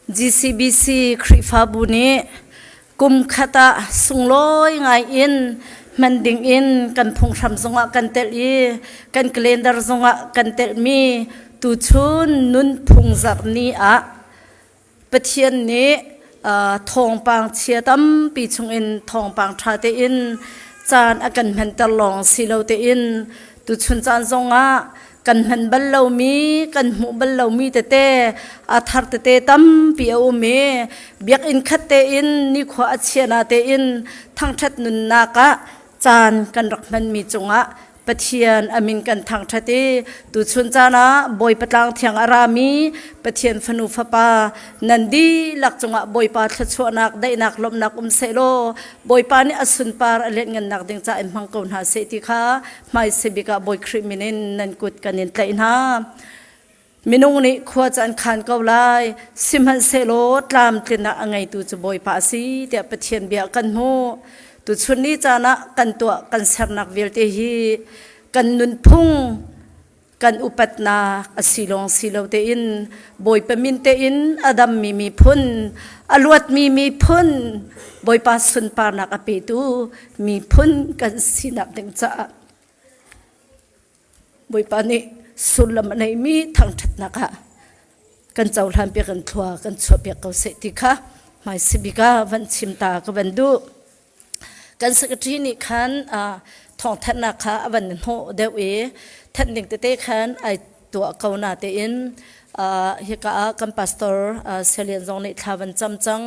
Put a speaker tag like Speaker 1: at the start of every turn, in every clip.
Speaker 1: GCBC Khrihfabu nih kum khat ah sunglawi ngai in hman ding in kan phunghram zongah kan telh i kan calendar zongah kan telhmi tuchun nunphung zarh ni ah Pathian nih thawngpang chia tampi chungin thawngpang ṭha tein caan a kan hmanter lawng si lo tein tuchun caan zongah kan hman bal lomi kan hmuh bal lomi tete a thar tete tampi a um i biakinn khat tein nikhua a chia na tein thangṭhat nunnak ah caan kan rak hmanmi cungah Pathian a min kan thangṭhat i tuchun caan ah Bawipa tlang thiang a rami Pathian fanu fapa nan dihlak cungah Bawipa thluachuahnak daihnak lawmhnak um sehlaw Bawipa nih a sunpar a lianhngannak ding ca in hmang ko hna seh ti kha hmaisei bik ah Bawi Khrih min in nan kut kan in tlaih hna. Minung nih khua cu an khan ko lai, sihmanhsehlaw tlamtlinnak a ngeitu cu Bawipa a si tiah Pathian bia kan hmuh. Tuchun ni caan ah kan tuah kan sernak vialte hi kan nunphung kan upatnak a si lawng si lo tein Bawipa min tein a dammi miphun, a luatmi miphun, Bawipa sunparnak a petu miphun kan sinak ding caah Bawipa nih sullam a neimi thangṭhatnak ah kan cohlan piak kan thlua kan chuah piak ko seh ti kha hmaisi bik ah van chim ta ka van duh. Kan secretary nih khan thawngthanhnak kha a van hnawh deuh i thanh ding tete khan ai tuah ko na tein hika ah kan pastor Selian zong nih thla van cam cang.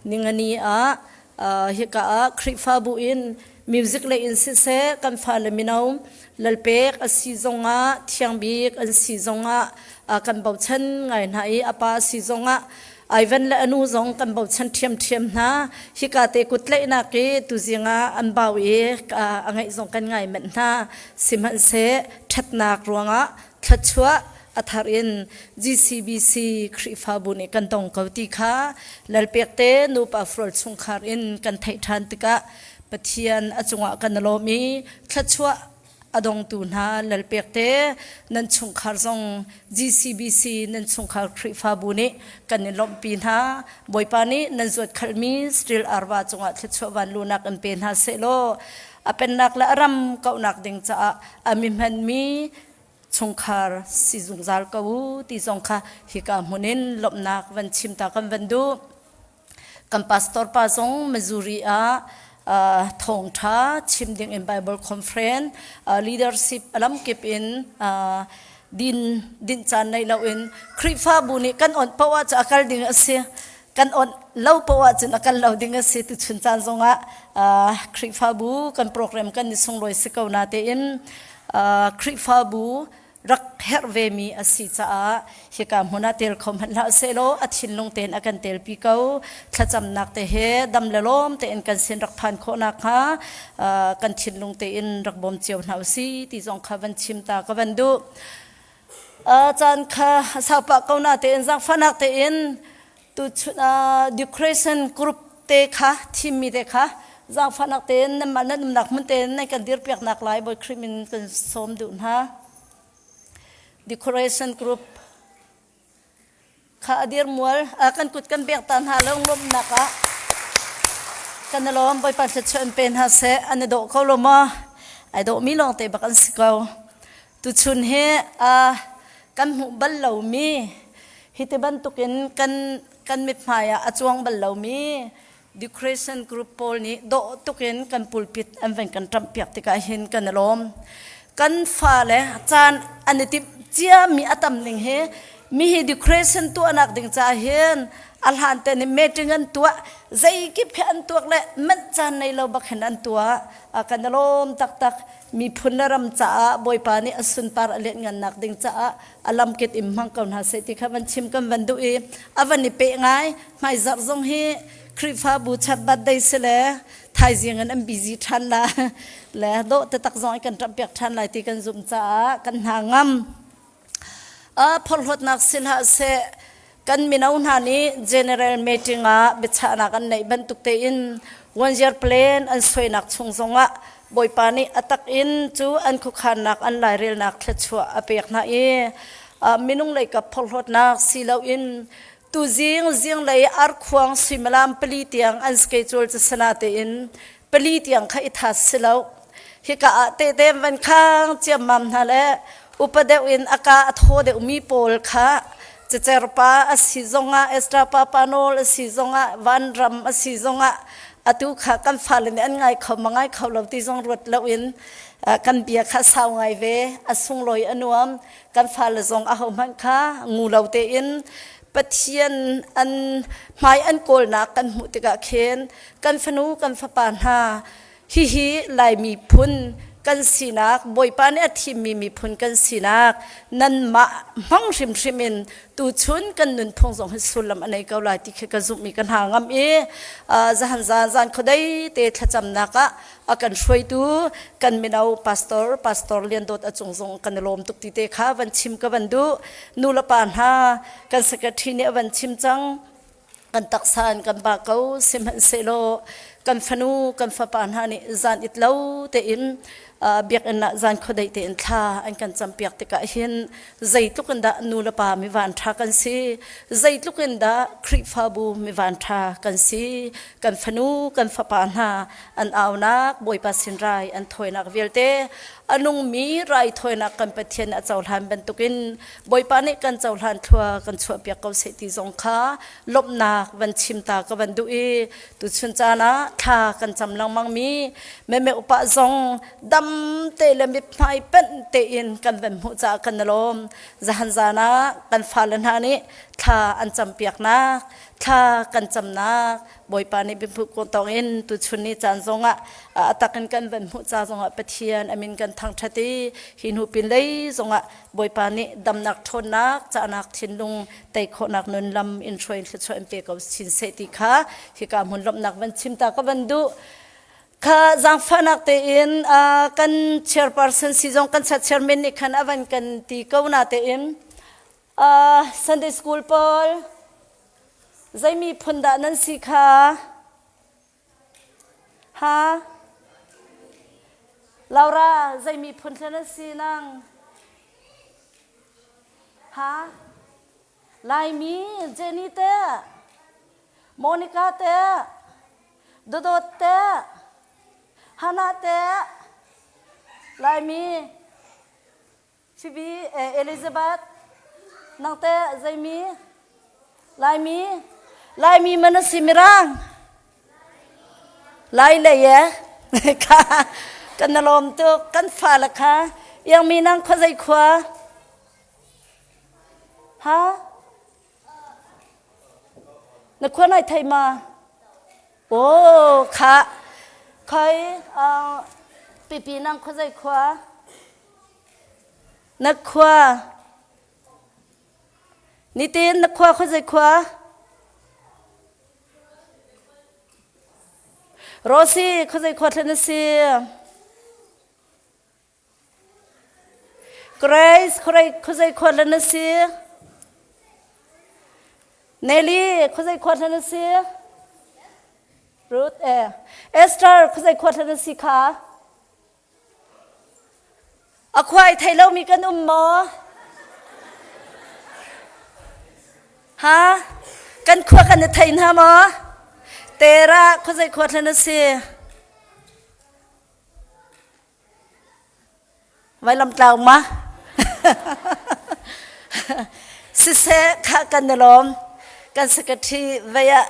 Speaker 1: Ningani ah hika ah Khrihfabu in music lei in siseh kan fale mino lalpek a si zongah thiangbik an si zongah kan bochan ngai hna i a pa si zongah Ivan le anu zong kan bochan ṭhiamṭhiam hna. Hika te kutlaihnak i tuzing ah an bau i a ngaih zong kan ngai manh hna. Sihmanhseh ṭhatnak ruangah thluachuah a thar in GCBC Khrihfabu nih kan dong ko ti kha lalpek te nupa fural chungkhar in kan theih ṭhan tikah Pathian a cungah kan i lawm i thluachuah a dongtu hna lalpek te nan chungkhar zong GCBC nan chungkhar Khrihfabu nih kan i lawmhpi hna. Bawipa nih nan zuat khalmi Stil Arva cungah thluachuah vanlunak in pe hna sehlaw a pennak le a ram kauhnak ding caah a mi hmanmi chungkhar si zungzal ko u ti zong kha hika hmun in lawmhnak van chim ta kan van duh. Kan pastor pa zong Missouri ah thawngṭha chim ding in Bible conference leadership lamkip in din din caan nei loin Khrihfabu nih kan on poah cu a kal ding a si kan on lo poah cun a kal lo ding a si tuchun caan zongah Khrihfabu kan program kan i sunglawi si ko na tein Khrihfabu rak herh vemi a si caah hika hmun ah tel kho hmanh hlah sehlaw a thinlung tein a kan telpi ko. Thlacamnak te he dam le lawm tein kan sin rak phan khawh nakhnga kan thinlung tein rak bawm cio hna usih ti zong kha van chim ta ka van duh. Caan kha saupa ko na tein zaangfahnak tein tuchun decoration group te kha thimmi te kha zaangfahnak tein nanmah nan umnak hmun tein nan kan dirpiaknak lai Bawi Khrih min kan sawm duh hna. Decoration group kha a dir mual kan kut kan bek ta hna lunglawmhnak ah kan i lawm Bawipa thluachuah in pe hna seh an i dawh ko lo maw ai dawhmi lawng te bak an si ko tuchun hi kan hmuh bal lomi hi ti bantukin kan kan mithmai ah a cuang bal lomi decoration group pawl nih dawh tukin kan pulpit an van kan ṭamh piak tikah hin kan i lawm. Kan fale caan an i timh ciami a tam ning hi mi hi decoration tuahnak ding caah hin a hlan te nih meeting an tuah zeikip khi an tuak le manh caan nei lo bak hin an tuah kan i lawm taktak miphun le ram caah Bawipa nih a sunpar a lianhngannak ding caah a lamkip in hmang ko hna seh ti kha van chim kan van duh i a van i peh ngai hmaizarh zong hi Khrihfabu chat birthday si le thaizing in an busy ṭhan la le dawh te tak zong kan ṭamh piak ṭhan lai ti kan zumh caah kan hna ngam phorhlawtnak si hlah seh kan mino hna nih general meeting ah biachahnak an neih bantuk tein one year plan an suainak chung zongah Bawipa nih a tak in cu an khuakhannak an lairelnak thluachuah a pek hna i minung leikap phorhlawtnak si loin Tuzing zinglei arkhuang suimilam pali tiang an schedule cu sana tein pali tiang kha i that si lo. Hika ah tehte van khang ciammam hna le upa deuh in a ka a thaw deuhmi pawl kha cacer pa a si zongah Esther pa Panol a si zongah Vanram a si zongah atu kha kan fale nih an ngai kho ma ngai kho lo ti zong ruat loin kan bia kha sau ngai ve a sunglawi a nuam kan fale zong ahohmanh kha ngu lo tein Pathian an hmai an kawlnak kan hmuh tikah khin kan fanu kan fapa hna hihi Lai miphun kan sinak Bawipa nih a thimmi miphun kan sinak nanmah hmang hrimhrim in tuchun kan nunphung zong hi sullam a nei ko lai ti khi ka zumhmi ka hna ngam i zahan zan zan khuadei te thlacamnak ah a kan hruaitu kan mino pastor pastor Lian Dawt a cung zong kan i lawm tuk ti te kha van chim ka van duh nu le pa hna kan secretary nih a van chim cang kan taksa in kan ba ko sihmanhsehlaw kan fanu kan fapa hna nih zan it lo tein biakinn ah zan khuadei tein thla an kan campiak tikah hin zeitluk in dah nu le pa mi van ṭha kan si zeitluk in dah Khrihfabu mi van ṭha kan si kan fanu kan fapa hna an aunak Bawipa sin rai an thawinak vialte a nungmi raithawinak kan Pathian a cohlan bantukin Bawipa nih kan cohlan thlua kan chuahpiak ko seh ti zong kha lawmhnak van chim ta ka van duh i tuchun caan ah thla kan cam lengmang mi meme upa zong dam te le mithmai penh tein kan van hmuh caah kan i lawm zahan zan ah kan fale hna nih thla an campiaknak thla kan camnak Bawipa nih biamu tawng in tuchun ni caan zongah a takin kan van hmuh ca zongah Pathian amin kan thangṭhat i hi hnu pin lei zongah Bawipa nih damnak ṭhawnnak cahnak thinlung tei khawhnak nun lam in hruai thluachuah in pe ko chin seh ti kha hika hmun lawmhnak van chim ta ka van duh kha zaangfahnak tein kan chairperson si zong kan chairman nih khan a van kan ti ko na tein Sunday school pawl Zei miphun dah nan si kha? Ha? Laura, zei miphun thla nan si nang? Ha? Laimi, Jenny te, Monica te, Dodot te, Hannah te, Laimi, Phoebe, Elizabeth, nang teh zeimi? Laimi? Laimi man a si mirang? Lai lei e? Kha kan na lawm tuk kan fale kha iangmi nang khua zei khua? Ha? Na khua nai thei ma? Oh, kha khoi pipi nang khua zei khua? Na khua Nitin na khua khuazei khua? Rosie khuazei khua thlen na si? Grace khuazei khua thlen na si? Nelly khuazei khua thlen na si? Ruth eh Esther khuazei khua thlen na si kha? A khuai thei lomi kan um maw? Ha? Kan khua kan i thei hna maw? Tera khuazei khua thlen a si? Vailam tlau ma? Siseh kha kan i lawm. Kan secretary vei ah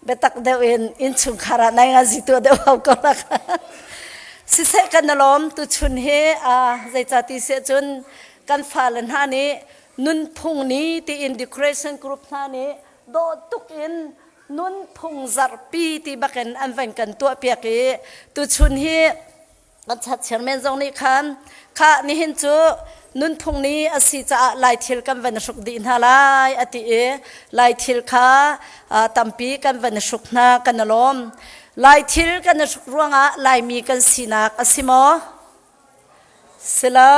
Speaker 1: biatak deuh in innchungkhar ah nai nga zi tuah deuh hau ko lak. Siseh kan i lawm tuchun hi zeicati seh cun kan fale hna nih nunphung ni tiin decoration group hna nih dawh tuk in nunphung zarhpi ti bakin an van kan tuah piak i tuchun hi Kan chat chairman zong nih khan kha nihin cu nunphung ni a si caah Laithil kan van hruk dih hna lai a ti i Laithil kha tampi kan van hruk hna kan i lawm. Laithil kan i hruk ruangah Laimi kan sinak a si maw? Si lo.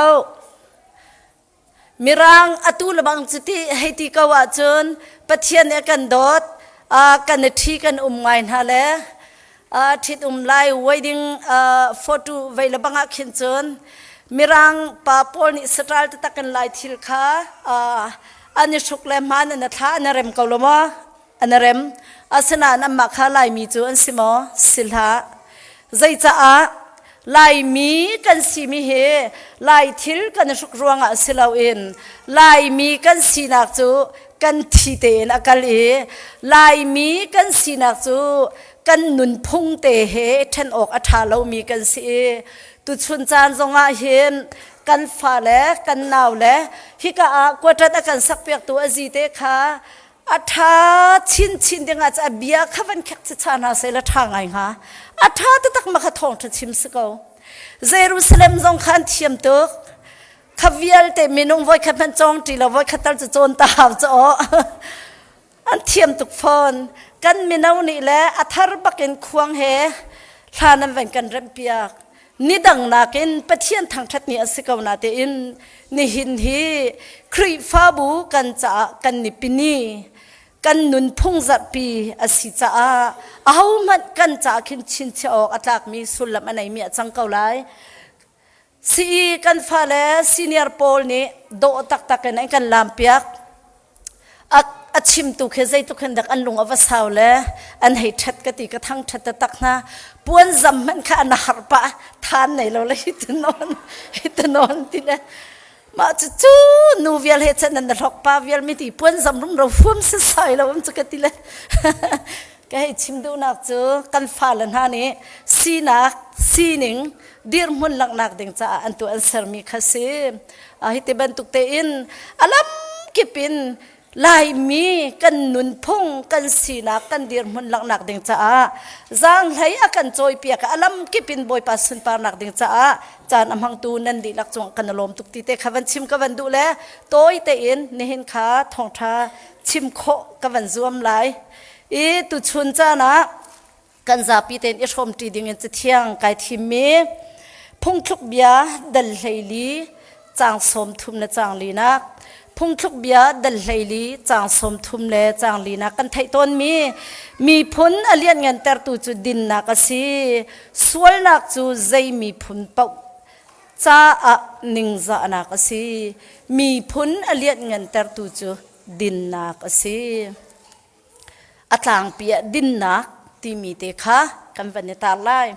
Speaker 1: Mirang atu lebang cu ti hei ti ko ahcun Pathian nih a kan dawt kan i ṭhi kan um ngai hna le ṭhit um lai wedding photo vei lebang ah khin cun Mirang pa pawl nih saṭal taktak in lai thil kha. An i hruk le hmaan an thla an rem ko lo maw? An rem. Asinain anmah kha Laimi cu an si maw? Si hlah. Zeicaah Laimi kan simi hi Lai thil kan i hruk ruangah si loin Laimi kan sinak cu kan thi tein a kal i Laimi kan sinak cu kan nunphung te he ṭhen awk a ṭha lomi kan si i tuchun caan zongah hin kan fale kan naule hika ah quartet a kan sakpiaktu a zi te kha a ṭha chinchin dingah a bia kha van khek chicha hna seh la ṭha ngai hnga. A ṭha taktak ma kha thawngṭha chim si ko. Jerusalem zong kha an thiam tuk. Kha vialte minung voi khat hmanh cawng ṭi lo voi khat tal cu cawn ta hau cu aw. An thiam tuk fawn. Kan mino nih le a thar bakin khuang he hla nan van kan remh piak. Ni dang nakin Pathian thangṭhat ni a si ko natein nihin hi Khrihfabu kan caah kan nipini kan nunphung zarhpi a si caah ahohmanh kan caah khin chinchiah awk a tlakmi sullam a neimi a cang ko lai. CE kan fale senior pawl nih dawh taktak in an kan lampiak. A chimtu khi zeitluk hin dak an lung a va sau le an hei ṭhat ka ti ka thang ṭhat taktak hna. Puan zam hmanh kha an har pah than nei lo le hi ti nawn hi ti nawn ti le mah cu cu nu vial he chan an hlok pa vial mi ti puan zam rum ro fuam si sai lo am cu ka ti le ka hei chim duhnak cu kan fale hna nih sinak sining dirhmun langhnak ding caah an tu an sermi kha si. Hi ti bantuk tein a lamkip in Laimi kan nunphung kan sinak kan dirhmun langhnak ding caah zaanghlei a kan cawipiak a lamkip in Bawipa sunparnak ding caah caan a hmangtu nan dihlak cung kan lawm tuk ti te kha van chim ka van duh le tawi tein nihin kha thawngtha chim khawh ka van zuam lai i tuchun caan ah kan zapi tein i hrawmṭi dingin cathiang kai thimmi phungthluk bia dal 14 caang 30 le caang linak phungthluk bia dal 14 caang 30 le caang linak kan theih tawnmi miphun a lianngantertu cu dinnak a si sualnak cu zei miphun paoh caah ningzahnak a si miphun a lianngantertu cu dinnak a si A tlangpi ah dinnak timi te kha kan van i tar lai.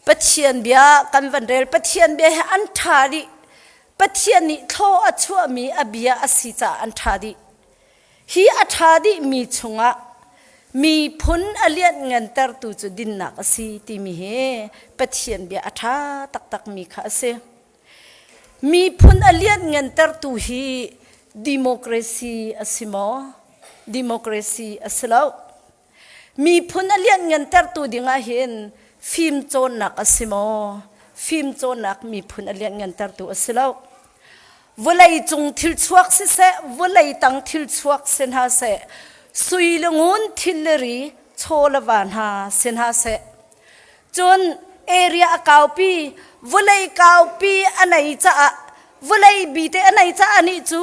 Speaker 1: Pathian bia kan van rel. Pathian bia hi an ṭha dih. Pathian nih thlaw a chuahmi a bia a si caah an ṭha dih. Hi a ṭha dihmi chungah miphun a lianhngantertu cu dinnak a si timi hi Pathian bia a ṭha taktakmi kha a si. Miphun a lianngantertu hi democracy a si maw? Democracy a si lo. Miphun a lianngantertu dingah hin fimcawnnak a si maw? Fimcawnnak miphun a lianngantertu a si lo. Vawlei cung thil chuak siseh, vawlei tang thil chuak si hna seh, sui le ngun thil le ri, chaw le va hna si hna seh, Cun area a kaupi, vawlei kaupi a nei caah vawlei bite a nei caah nih cu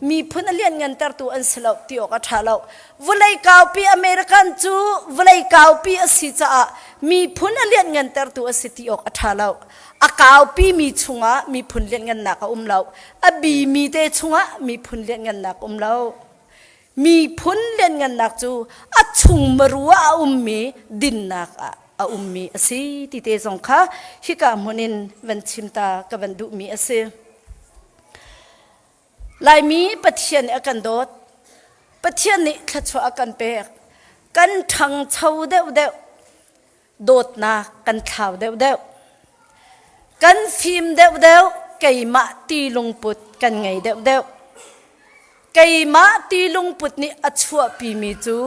Speaker 1: miphun a lianngantertu an si lo ti awk a ṭha lo. Vawlei kaupi American cu vawlei kaupi a si caah miphun a lianngantertu a si ti awk a ṭha lo. A kaupi mi chungah miphun lianngannak a um lo. A bimi te chungah miphun lianngannak um lo. Miphun lianngannak cu a chung maru ah a ummi dinnak ah a ummi a si ti te zong kha hika hmun in van chim ta ka van duhmi a si. Laimi Pathian nih a kan dawt. Pathian nih thluachuah a kan pek. Kan ṭhangcho deuhdeuh. Dawtnak kan thlau deuhdeuh. Kan fim deuhdeuh, keimah ti lungput kan ngei deuhdeuh. Keimah ti lungput nih a chuahpimi cu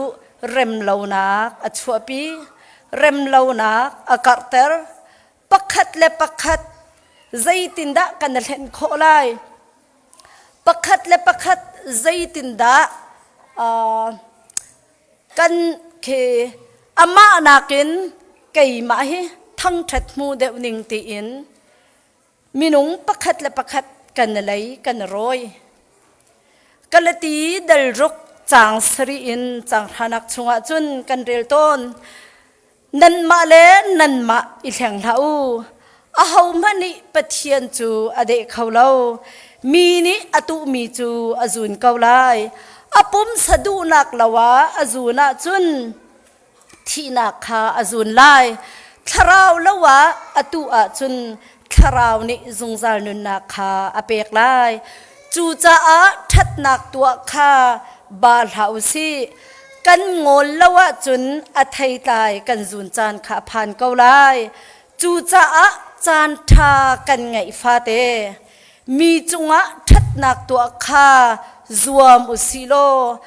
Speaker 1: remlonak a chuahpi, remlonak a karhter. Pakhat le pakhat zeitindah kan i hlen khawh lai? Pakhat le pakhat zeitindah uh, kan khi amah nakin keimah hi thangṭhat hmu deuh ning tiin minung pakhat le pakhat kan lei kan rawi. Kalati dalruk caang sarih in caang hranak chungah cun kan rel tawn. Nanmah le nanmah i hleng hlah u. Ahohmanh nih Pathian cu a deh kho lo. Mi nih a tuhmi cu a zun ko lai. A pumsa duhnak lo ah a zun ahcun thihnak kha a zun lai. Thlarau lo ah a tuh ahcun thlarau nih zungzal nunnak kha a pek lai. Cucaah ṭhatnak tuah kha ba hlah u sih. Kan ngawl lo ahcun a theitlai kan zun caan kha a phan ko lai. Cucaah caan ṭha kan ngeih fate mi cungah ṭhatnak tuah kha zuam u sih law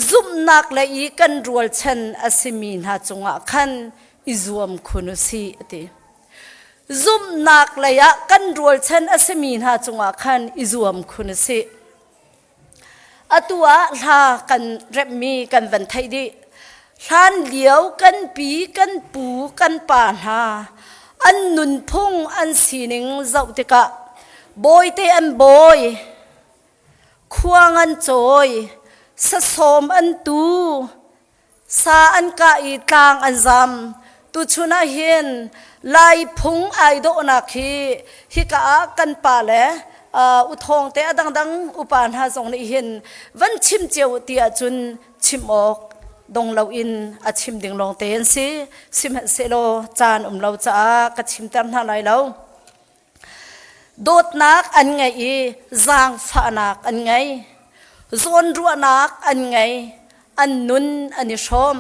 Speaker 1: zumhnak lei i kan rualchan a simi hna cungah khan i zuam khun u sih a ti. Zumhnak lei ah kan rualchan a simi hna cungah khan i zuam khun u sih. Atu ah hla kan remhmi kan van theih dih. Hlan lio kan pi, kan pu, kan pa hna an nunphung an sining zoh tikah bawite an bawi, khuang an cawi, sasawm an tu, Sa an kah i tlang an zam. Tuchun ah hin Lai phung ai dawhnak hi hika ah kan pa le uh, uthawng te a dangdang upa hna zong nih hin van chim cio ti ahcun chim awk dong loin a chim ding lawng te an si. Sihmanhsehlaw caan um lo caah ka chimter hna lai lo. Dawtnak an ngei i zaangfahnak an ngei. Zawnruahnak an ngei. An nun an i hrawm.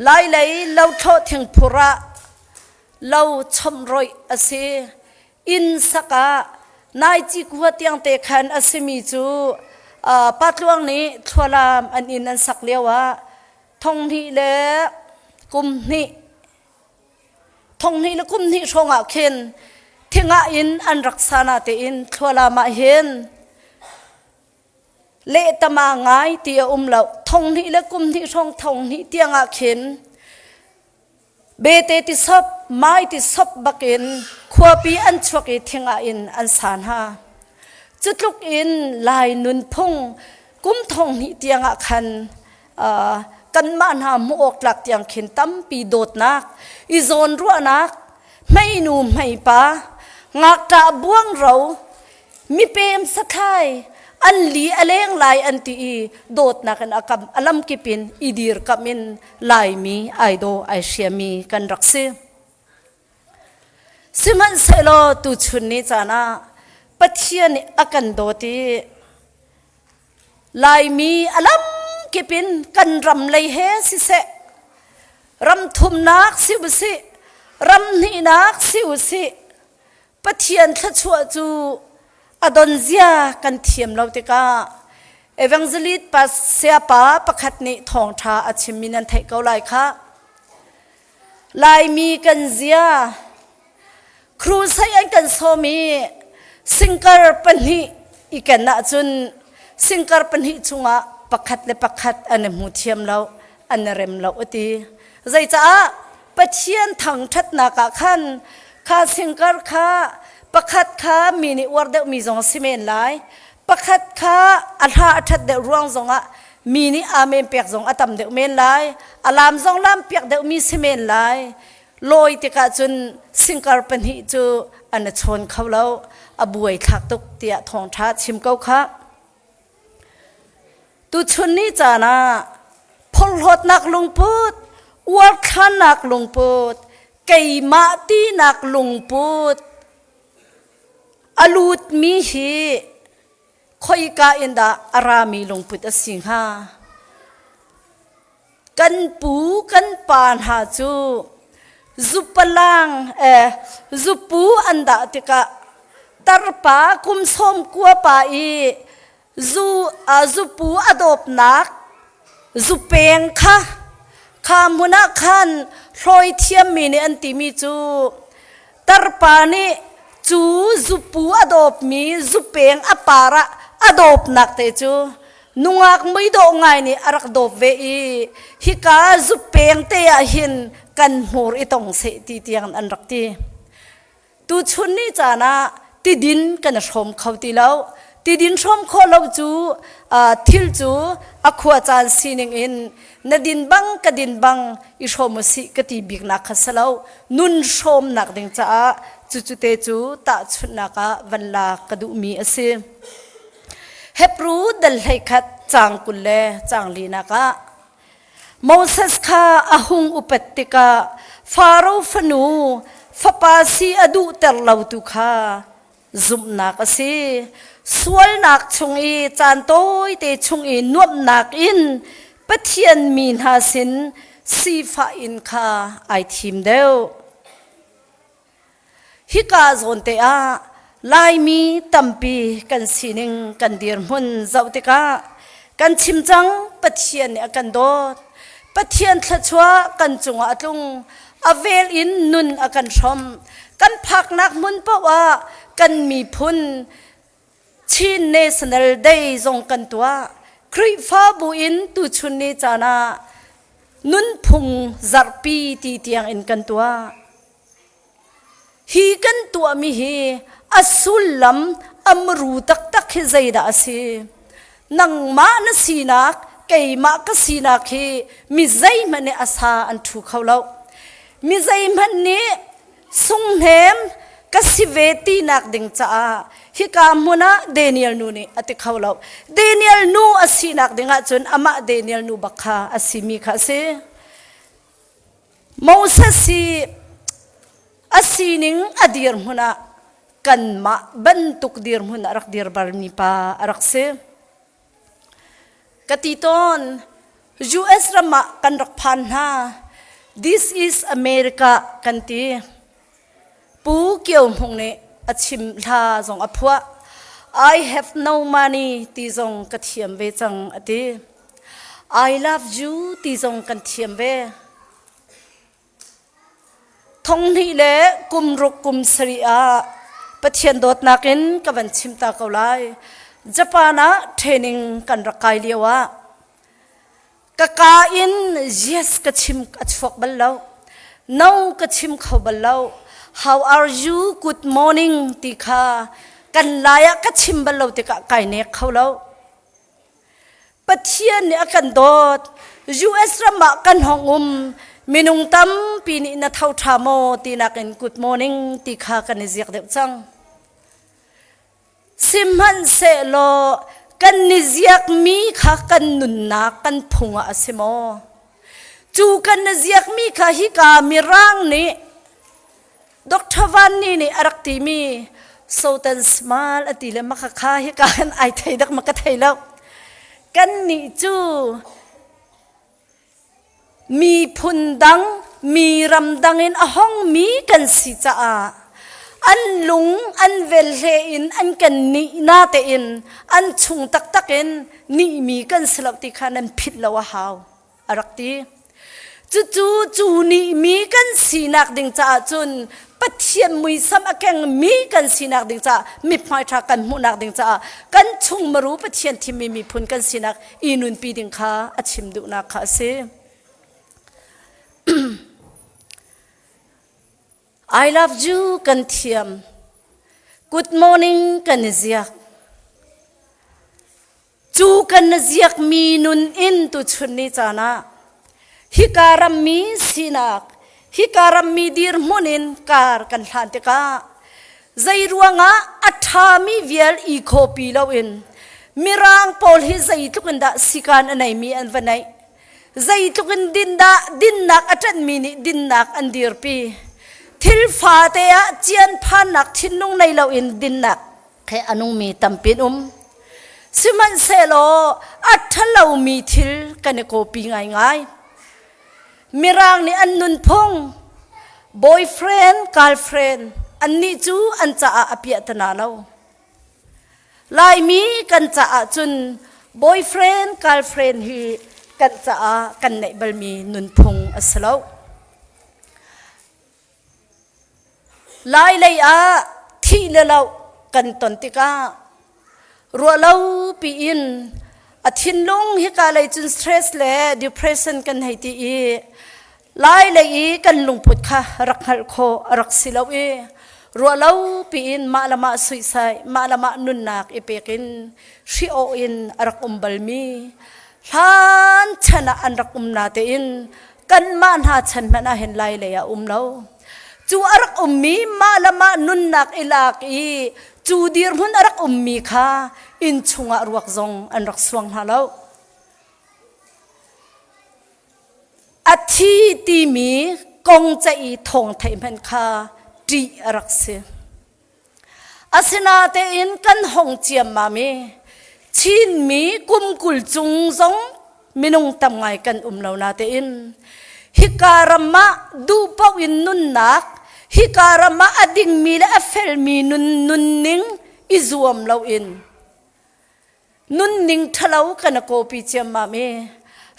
Speaker 1: Lailei lothlawh thingphur ah lo chomhroih a si. Inn sak ah naici khua tiangte khan a simi cu Patluang nih thlualam an inn an sak lio ah thonghnih le kum hnih Thonghnih le kum hnih hrawng ah khin thingah in an rak sa na tein thlualam ah hin lehtama ngai ti a um lo. Thonghnih le kum hnih hrawng thonghnih tiang ah khin bete ti sop mai ti sop bakin khuapi an chuak i thingah in an sa hna. Cutluk in Lai nunphung kum thonghnih tiang ah khan kanmah hna hmuh awk tlak tiang khin tampi dawtnak i zawnruahnak hmeinu hmeipa ngakṭah buangro mipem sathlai an li a leng lai an ti i dawtnak in a kam a lamkip in i dirkamh in Laimi ai daw ai hriami kan rak si. Sihmanhsehlaw tuchun ni caan ah Pathian nih a kan dawt i Laimi a lamkip in kan ram lei he siseh, ram thumnak si usih, ram hnihnak si usih, Pathian thluachuah cu a don zia kan thiam lo tikah evangelist pa sayapa pakhat nih thawngṭha a chimmi nan theih ko lai khah. Laimi kan zia Crusade an kan sawm i singkar pahnih i ken ahcun singkar pahnih chungah pakhat le pakhat an i hmu thiam lo, an i rem lo a ti. Zeicaah Pathian thangṭhatnak ah khan kha singkar kha pakhat kha mi nih uar deuhmi zong a si men lai. Pakhat kha a hla a ṭhat deuh ruang zongah mi nih amen pek zong a tam deuh men lai. A lam zong lam piak deuhmi si men lai. Lawi tikah cun singkar pahnih cu an i chawn kho lo, a buai thlak tuk tiah thawngṭha chim ko khah. Tuchun ni caan ah phorhlawtnak lungput, uarthlannak lungput, keimah tinak lungput a lutmi hi khoika in dah a rami lungput a si hnga? Kan pu kan pa hna cu zupalang eh zupu an dah tikah tarpa kum sawm kua pa i zu zupu a dawpnak zupeng kha kha hmun ah khan hlawi thiammi nih an timi cu tarpa nih cu zupu a dawpmi zupeng a par ah a dawpnak te cu Nungak muidawh ngai nih a rak dawp ve i hika zupeng te ah hin kan hmur i tong seh ti tiang an rak ti. Tuchun ni caan ah tidin kan i hrawm kho ti lo. Tidin hrawm khawh lo cu thil cu a khua caan sining in na din bang ka din bang i hrawm u sih ka ti biknak kha si lo. Nun hrawmnak ding caah Cucu te cu tahchunhnak ah van lak ka duhmi a si. Hebru dal 11 caang 20 le caang linak ah Moses kha a hung upat tikah Faro fanu fapa si a duhter lotu kha zumhnak a si. Sualnak chung i caan tawite chung i nuamhnak in Pathian mi hna sin sifah in kha ai thim deuh. Hika zawn te ah Laimi tampi kan sining kan dirhmun zoh tikah kan chim cang Pathian nih a kan dawt. Pathian thluachuah kan cungah a tlung. A vel in nun a kan hrawmh. Kan phaknak hmun paoh ah kan miphun Chin National Day zong kan tuah. Khrihfabu in tuchun ni caan ah nunphung zarhpi ti tiang in kan tuah. Hi kan tuahmi hi a sullam a muru taktak hi zeidah a si? Nangmah na sinak, keimah ka sinak hi mi zeihmanh nih a sa an ṭhu kho lo. Mi zeihmanh nih sunghnem ka si ve tinak ding caah hika hmun ah Daniel nu nih a ti kho lo. Daniel nu a sinak ding ahcun amah Daniel nu bak kha a simi kha a si. Moses hi a sining a dirhmun ah kanmah bantuk dirhmun a rak dir balmi pa a rak si. Ka ti tawn, US ram ah kan rak phan hna. This is America kan ti. Pu Kio Hmung nih a chim hla zong a phuah. I have no money ti zong ka thiam ve cang a ti. I love you ti zong kan thiam ve. Thonghnih le kum ruk kum sarih ah Pathian dawtnak in ka van chim ta ko lai. Japan ah training kan rak kai lio ah ka ka in yes ka chim a chuak bal lo. No ka chim kho bal lo. How are you? Good morning ti kha kan lai ah ka chim bal lo tikah kai nek kho lo. Pathian nih a kan dawt. US ram ah kan hong um. Minung tampi nih na tho ṭha maw tinak in good morning ti kha kan i ziak deuh cang. Sihmanhsehlaw kan i ziakmi kha kan nunnak kan phung ah a si maw? Cu kan i ziakmi kha hika Mirang nih Dr. Van Ni nih a rak timi Sotan Small a ti le maka kha hika kan ai thei dak ma ka thei lo. Kan nih cu miphun dang mi ram dang in a hongmi kan si caah an lung an velhle in an kan nih na tein an chung taktak in nihmi kan si lo ti kha nan philh lo a hau a rak ti. Cucu cu nihmi kan sinak ding caah cun Pathian muisam a kengmi kan sinak ding caah mithmai ṭha kan hmuhnak ding caah kan chung maru Pathian thimmi miphun kan sinak i nunpi ding kha a chim duhnak kha a si. I love you kan thiam. Good morning kan i ziak. Cu kan na ziakmi nun in tuchun ni caan ah hika rammi sinak, hika rammi dirhmun in kar kan hlan tikah zei ruangah a ṭhami vial i khawpi loin Mirang pawl hi zeitluk in dah sikan a neimi an va neih zeitluk in din dah dinnak a ṭanhmi nih dinnak an dirpi thil fate ah cian phannak thinlung nei loin dinnak he a nungmi tampi an um. Sihmanhsehlaw a ṭhalomi thil kan i kawpi ngaingai. Mirang nih an nunphung, boyfriend, girlfriend, annih cu an caah a piahtana lo. Laimi kan caah cun boyfriend, girlfriend hi kan caah kan neih balmi nunphung a si lo. Lailei ah thih le loh kan ton tikah ruahlo piin a thinlung hika lei cun stress le depression kan hei ti i lailei i kan lungput kha rak hngalh khawh a rak si lo i ruahlo piin mah le mah suicide mah le mah nunnak i pek in hri awh in a rak um balmi hlan chan ah an rak um na tein kanmah hna chan hmanh ah hin lai lei ah um lo. Cu a rak ummi mah le mah nunnak i lak i cu dirhmun a rak ummi kha inn chungah ruak zong an rak suang hna lo. A thi timi kong ceih i thawng theih hmanh kha ṭih a rak si. Asinatein kan hong ciammam i Chinmi kum 20 cung zong minung tam ngai kan um lo natein hika ram ah duh paoh in nunnak hika ram ah a dingmi le a felmi nun nunning i zuam loin nunning ṭhalo kan a kawpi ciammam i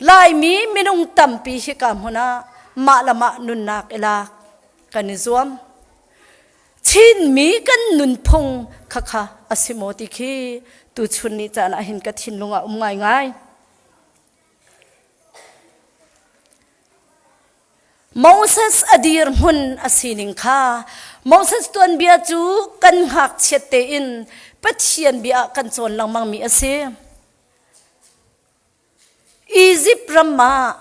Speaker 1: Laimi minung tampi hika hmun ah mah le mah nunnak i lak kan i zuam. Chinmi kan nunphung khakha a si maw ti khi tuchun ni caan ah hin ka thinlung ah um ngaingai. Moses a dirhmun a sining kha Moses tuanbia cu kan ngakchiat tein Pathian bia ah kan cawn lengmangmi a si. Izipt ram ah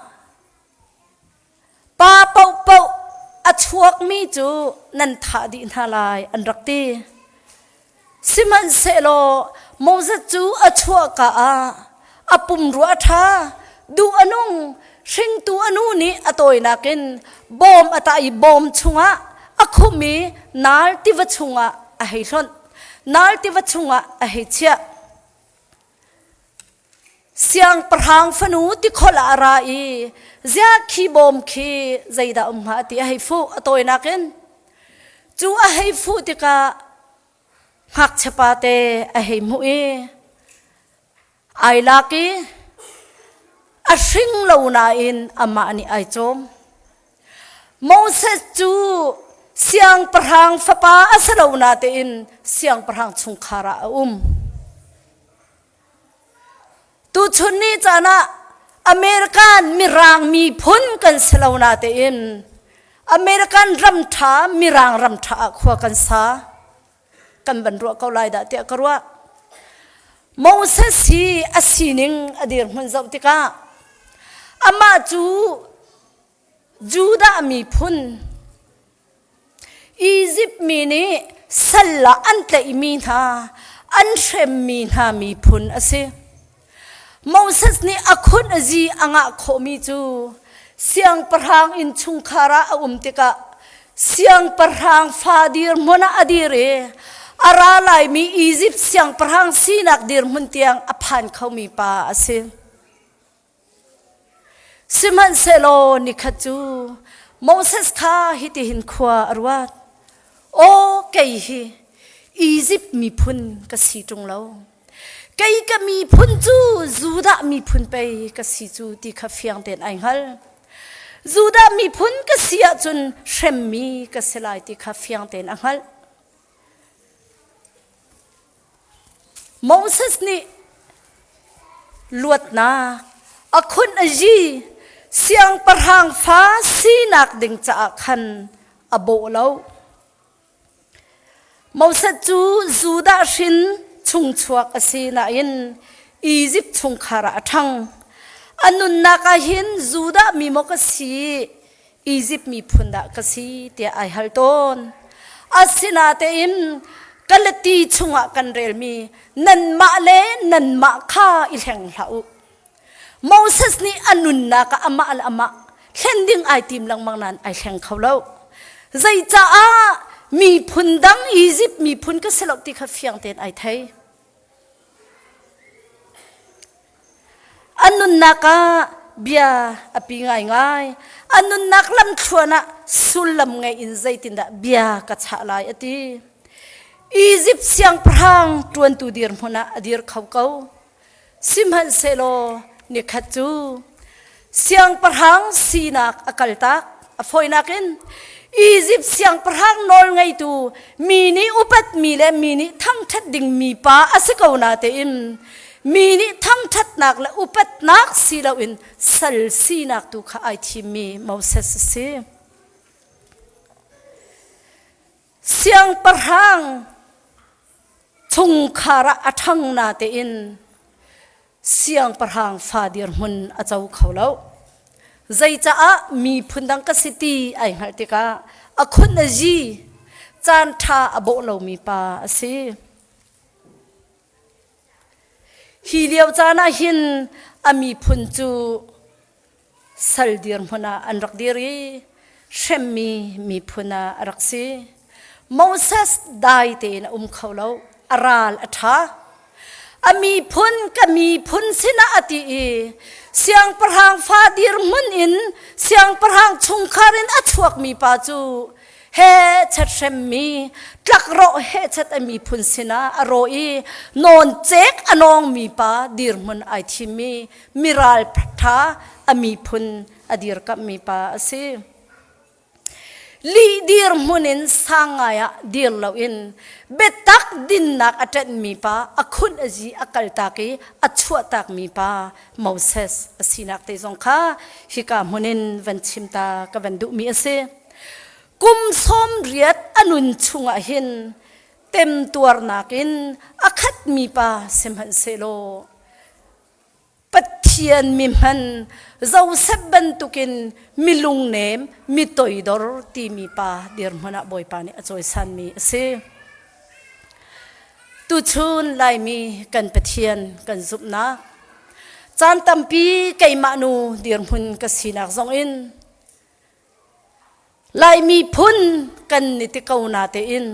Speaker 1: pa paohpaoh a chuakmi cu nan thah dih hna lai an rak ti. Sihmanhsehlaw Moses cu a chuahka ah a pumrua a ṭha, duh a nung, hringtu a nu nih a tawinak in bawm a tah i bawm chungah a khumh i Naal tiva chungah a hei hlonh. Naal tiva chungah a hei chiah. Siangpahrang fanu tikhol ah a ra i ziah khi bawm khi zeidah um hnga ti a hei fuh a tawinak in. Cu a hei fuh tikah ngakchiapa te a hei hmuh i ai lak i a hring lo nain amah nih ai cawm. Moses cu siangpahrang fapa a si lo natein siangpahrang chungkhar ah a um. Tuchun ni caan ah American Mirang miphun kan si lo natein American ram ṭha Mirang ram ṭha ah khua kan sa. Kan van ruah ko lai dah tiah ka ruah. Moses hi a sining a dirhmun zoh tikah amah cu Judah miphun Izipt mi nih sal ah an tlaihmi hna, an hremmi hna miphun a si. Moses nih a khun a zi a ngah khawhmi cu siangpahrang innchungkhar ah a um tikah siangpahrang fa dirhmun ah a dir i a ra laimi Izipt siangpahrang sinak dirhmun tiang a phan khomi pa a si. Sihmanhsehlaw nikhat cu Moses kha hitihin khua a ruat, Aw kei hi Izipt miphun ka si ṭung lo. Kei ka miphun cu Judah miphun pei ka si cu ti kha fiang tein ai hngal. Judah miphun ka si ahcun hremmi ka si lai ti kha fiang tein a hngalh. Moses nih luatnak a khun a zi siangpahrang fa sinak ding caah khan a bawh lo. Moses cu Judah hrin chungchuak a si nain Izipt chungkhar ah a ṭhang. A nunnak ah hin Judah mi maw ka si Izipt miphun dah ka si tiah ai hal tawn. Asinatein Galati chungah kan relmi nanmah le nanmah kha i hleng hlah u. Moses nih a nunnak ah amah le amah thlen ding ai tim lengmang nain ai thleng kho lo. Zeicaah miphun dang Izipt miphun ka si lo ti kha fiang tein ai thei. A nunnak ah bia a pi ngaingai. A nunnak lamthluan ah sullam ngei in zeitindah bia ka chah lai a ti. Izipt siangpahrang ṭuantu dirhmun ah a dir kho ko. Sihmanhsehlaw nikhat cu siangpahrang sinak a kaltak. A fawinak in Izipt siangpahrang nawlngeitu mi nih upatmi le mi nih thangṭhat dingmi pa a si ko natein mi nih thangṭhatnak le upatnak si loin sal sinak tu kha ai thimmi Moses a si. Siangpahrang chungkhar ah a ṭhang natein siangpahrang fa dirhmun a co kho lo. Zeicaah miphun dang ka si ti ai hngalh tikah a khun a zi caan ṭha a bawh lomi pa a si. Hi lio caan ah hin a miphun cu sal dirhmun ah an rak dir i hremmi miphun ah a rak si. Moses dai tein a um kho lo, a ral a ṭha. A miphun ka miphun sinah a ti i siangpahrang fa dirhmun in siangpahrang chungkhar in a chuakmi pa cu he chet hremmi tlakrawh he chet a miphun sinah a rawh i nawncek a nawngmi pa dirhmun ai thimmi miral ṭha a miphun a dirkamhmi pa a si. Lih dirhmun in sang ngai ah dir loin biatak dinnak a ṭenhmi pa a khunh a zi a kaltak i a chuahtakmi pa Moses a sinak te zong kha hika hmun in van chim ta ka van duhmi a si. Kum 80 a nun chungah hin temtuarnak in a khatmi pa sihmanhsehlaw Pathian mi hman Joseph bantukin mi lungnem, mi toidor timi pa dirhmun ah Bawipa nih a cawisanmi a si. Tuchun Laimi kan Pathian kan zumhnak caan tampi keimah nu dirhmun ka sinak zongin Laimi phun kan ni ti ko na tein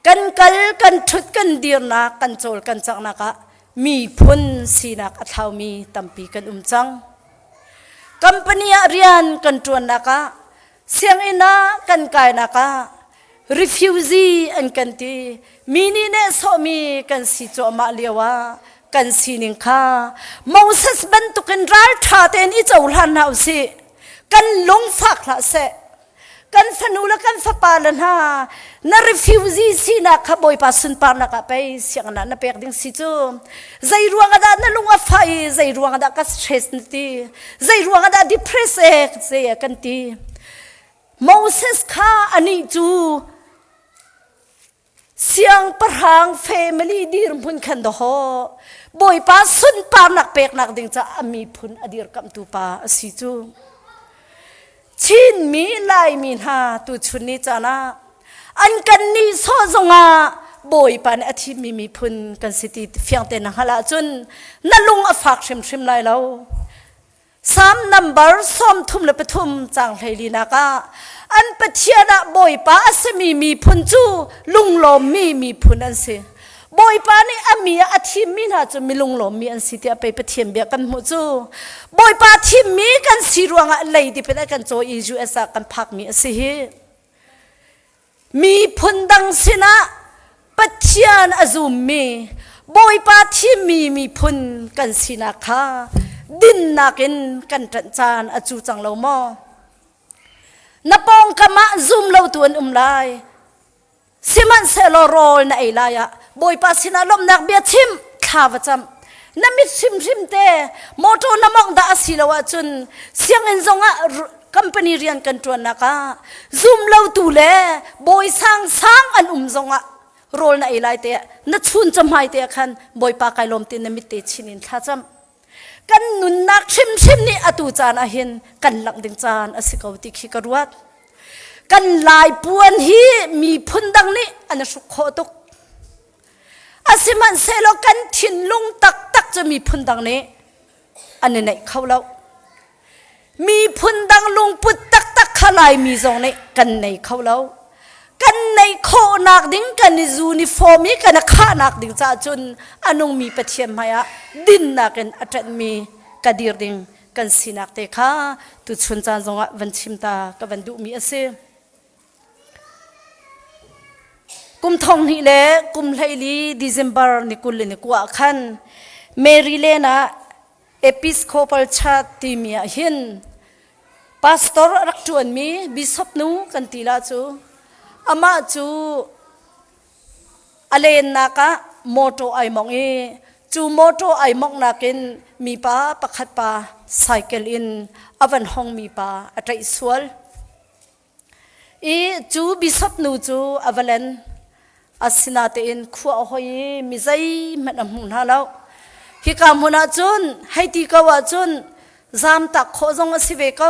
Speaker 1: kan kal kan ṭhut kan dirnak kan cawl kan caknak ah miphun sinak a thlaumi tampi kan um cang. Company ah rian kan ṭuannak ah sianginn ah kan kainak ah refugee an kan ti mi nih nehsawhmi kan si cuahmah lio ah kan sining kha Moses bantukin ralṭha tein i cohlan hna usih kan lung fak hlah seh kan fanu le kan fapa le hna na refugee sinak kha Bawipa sunparnak ah pei sianginn ah na pek ding si cu zei ruang ah dah na lung a fah i zei ruang ah dah ka stress na ti zei ruang ah dah depress e zei kan ti Moses kha anih cu siangpahrang family dirhmun khan dawhaw Bawipa sunparnak peknak ding caah a miphun a dirkamhtu pa a si cu. Chinmi Laimi hna tuchun ni caan ah an kan nihsawh zongah Bawipa nih a thimmi miphun kan si ti fiang tein na hngalh ahcun na lung a fak hrimhrim lai lo. Psalm number 33 cang 14 ah an Pathian ah Bawipa a simi miphun cu lunglawmmi miphun an si. Bawipa nih a mi ah a thimmi hna cu mi lunglawmmi an si tiah pei Pathian bia kan hmuh cu. Bawipa thimmi kan si ruangah leidip in a kan cawi i US ah kan phakmi a si hi. Miphun dang sinah Pathian a zummi Bawipa thimmi miphun kan sinak kha dinnak in kan ṭanh caan a cu cang lo maw? Na pawngkam ah zum lotu an um lai. Sihmanhsehlaw rawl na ei lai ah Bawipa sinah lawmhnak bia chim, thla va cam. Na mit hrimhrim te motor na mawngh dah a si lo ahcun sianginn zongah company rian kan ṭuannak ah zum lotu le bawi sangsang an um zongah rawl na ei lai te na chun cahmai te khan bawipa kai lawm ti na mit te chin in thlacam kan nunnak hrimhrim nih atu caan ah hin kan langh ding caan a si ko ti khi ka ruat kan lai puan hi miphun dang nih an hruk khawh tuk asihmanhsehlaw kan thinlung taktak cu miphun dang nih an i neih kho lo Miphun dang lungput taktak kha Laimi zong nih kan nei kho lo. Kan neih khawhnak ding kan i uniform i kan i khahnak ding caah cun a nungmi Pathian hmaiah dinnak in a ṭanhmi ka dir ding kan sinak te kha tuchun caan zongah van chim ta ka van duhmi a si. Kum thong hnih le kum 14 December ni 20 le ni kua ah khan Maryland ah Episcopal Church timi ah hin pastor a rak ṭuanmi bishop nu kan ti la cu amah cu a lennak ah motor ai mong i cu motor ai monghnak in mipa pakhat pa cycle in a van hongmi pa a ṭaih sual. I cu bishop nu cu a va len. Asinatein khua a hoi i mi zeihmanh a hmu hna lo. Hika hmun ah cun hei ti ko ahcun Zamtak khawh zong a si ve ko.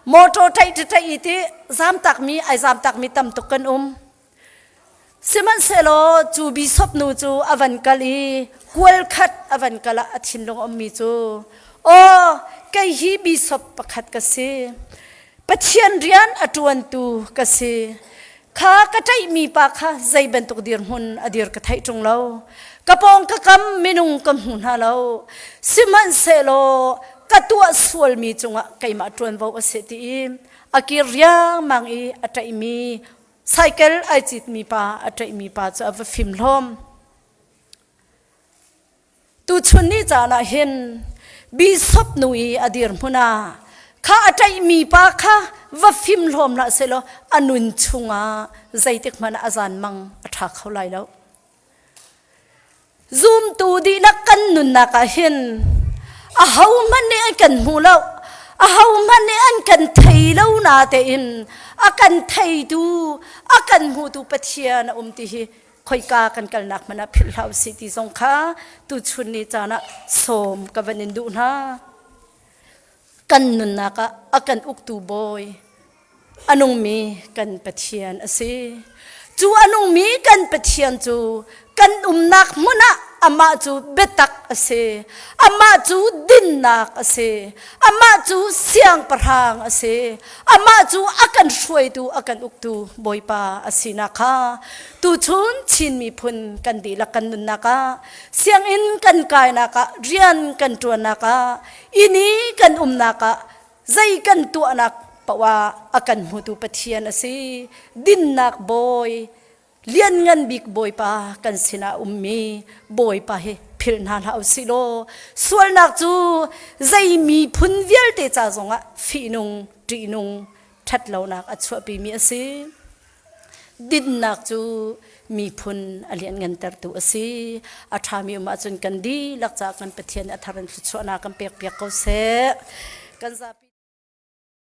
Speaker 1: Motor ṭaih ṭaih i ti zamtakmi ai zamtakmi tam tuk kan um. Sihmanhsehlaw cu bishop nu cu a van kal i kual khat a van kal ah a thinlung a ummi cu aw kei hi bishop pakhat ka si. Pathian rian a ṭuantu ka si. Kha ka ṭaihmi pa kha zei bantuk dirhmun a dir ka theih ṭung lo. Ka pawng ka kam minung ka hmu hna lo. Sihmanhsehlaw ka tuah sualmi cungah keimah ṭuanvo a si ti i a kir riangmang i a ṭaihmi cycle ai citmi pa a ṭaihmi pa cu a va fim hlawm. Tuchun ni caan ah hin bishop nu i a dirhmun ah kha a ṭaihmi pa kha va fim hlawm hlah sehlaw a nun chungah zeitik hmanh ah a zanmang a ṭha kho lai lo. Zumtu dihlak kan nunnak ah hin ahohmanh nih an kan hmu lo, ahohmanh nih an kan thei lo na tein a kan theitu, a kan hmutu Pathian a um ti hi khoika kan kalnak hmanh ah philh hlah usih ti zong kha tuchun ni caan ah sawm ka van in duh hna. Kan nunnak ah a kan uktu bawi a nungmi kan Pathian a si. Cu a nungmi kan Pathian cu kan umnak hmun ah amah cu biatak a si. Amah cu dinnak a si. Amah cu siangpahrang a si. Amah cu a kan hruaitu, a kan uktu Bawipa a sinak kha tuchun Chin miphun kan dihlak kan nunnak ah sianginn kan kainak ah rian kan ṭuannak ah inn i kan umnak ah zei kan tuahnak paoh ah a kan hmutu Pathian a si. Dinnak Bawi Lianngan bik Bawipa kan sinah ummi Bawipa hi philh hna hlah usih law sualnak cu zei miphun vialte ca zongah fihnung ṭihnung ṭhatlonak a chuahpimi a si. Dinnak cu miphun a lianngantertu a si. A ṭhami um ahcun kan dihlak caah kan Pathian a thar in thluachuahnak kan pekpiak ko seh. Kan zapi.